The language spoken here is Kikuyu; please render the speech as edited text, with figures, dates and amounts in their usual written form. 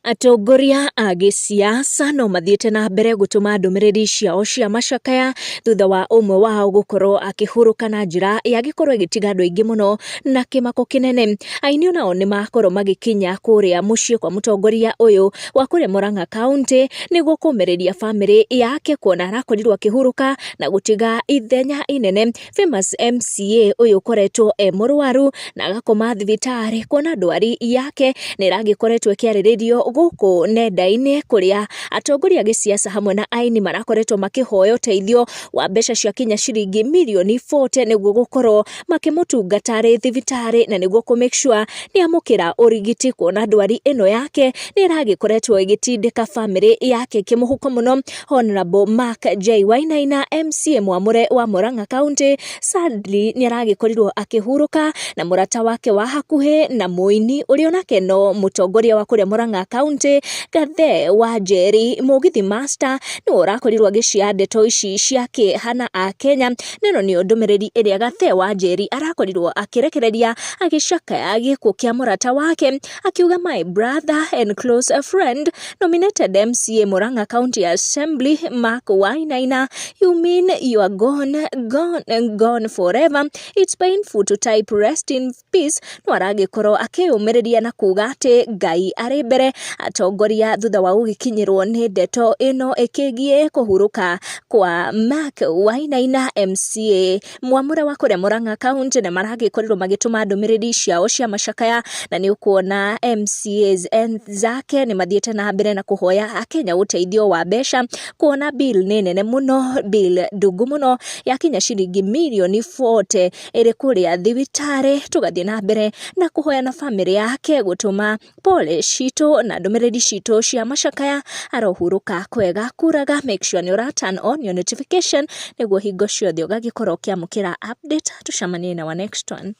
Atongoria a gĩsiasa no mathiĩte na mbere gũtũma ndũmĩrĩri ciao cia macakaya thutha wa ũmwe wao gũkorwo akĩhurũka na njĩra ya gĩkorwo ĩgĩtiga andũ aingĩ mũno na kĩmako kĩnene. Aini onao nĩ makorwo magĩkinya kũrĩa mũciĩ kwa mũtongoria ũyũ wa kũrĩa Murang'a County nĩguo kũmĩrĩria bamĩrĩ yake kuona arakorirwo akĩhurũka na gũtiga ithenya inene. Famous MCA ũyũ ũkoretwo e mũrwaru na agakoma thibitarĩ kuona ndwari yake nĩ ĩragĩkoretwo ĩkĩarĩrĩrio gũkũ nenda-inĩ kũrĩa atongoria a gĩsiasa hamwe na aini marakoretwo makĩhoya ũteithio wa mbeca cia kinya ciringi mirioni 40 nĩguo gũkorwo makĩmũtungata arĩ thibitarĩ na nĩguo kũ make sure nĩ amũkĩra ũrigiti kuona ndwari ĩno yake nĩ ĩragĩkoretwo ĩgĩtindĩka bamĩrĩ yake kĩmũhuko mũno. Honorable Mark J Wainaina MCA mwamũre wa Murang'a County sadly nĩ aragĩkorirwo akĩhurũka na mũrata wake wa hakuhĩ na mũini ũrĩa onake no mũtongoria wa kũrĩa Murang'a County Gathe wa Njeri Mũgithi Master nĩwe ũrakorirwo agĩcia ndeto ici cia kĩeha na Akenya, na ĩno nĩyo ndũmĩrĩri ĩrĩa Gathe wa Njeri arakorirwo akĩrekereria agĩcakaya gĩkuũ kĩa mũrata wake akiuga, "My brother and close friend, nominated MCA Murang'a County Assembly Mark Wainaina, you mean you are gone, gone, gone forever. It's painful to type rest in peace." No aragĩkorwo akĩyũmĩrĩria na kuga atĩ Ngai arĩ mbere. Atongoria thutha wa gũgĩkinyĩrwo nĩ ndeto ĩno ĩkĩgiĩ kũhurũka kwa Mark Wainaina MCA mwamũre wa kũrĩa Murang'a County nĩ maragĩkorirwo magĩtũma ndũmĩrĩri ciao cia macakaya, na nĩ ũkuona MCAs zake nĩ mathiĩte na mbere na kũhoya Akenya ũteithio wa mbeca kuona bill nĩ nene mũno, bill ndungu mũno yakinya ciringi mirioni 40 ĩrĩ kũrĩa thibitarĩ. Tũgathiĩ na mbere na kũhoya na bamĩrĩ yake gũtũma pole citũ na ndũmĩrĩri citũ cia macakaya. Arohurũka kwega kuraga. Make sure nĩ ũra turn on your notification nĩguo hingo ciothe ũgagĩkorwo ũkĩamũkĩra update. Tũcemanie na wa next one.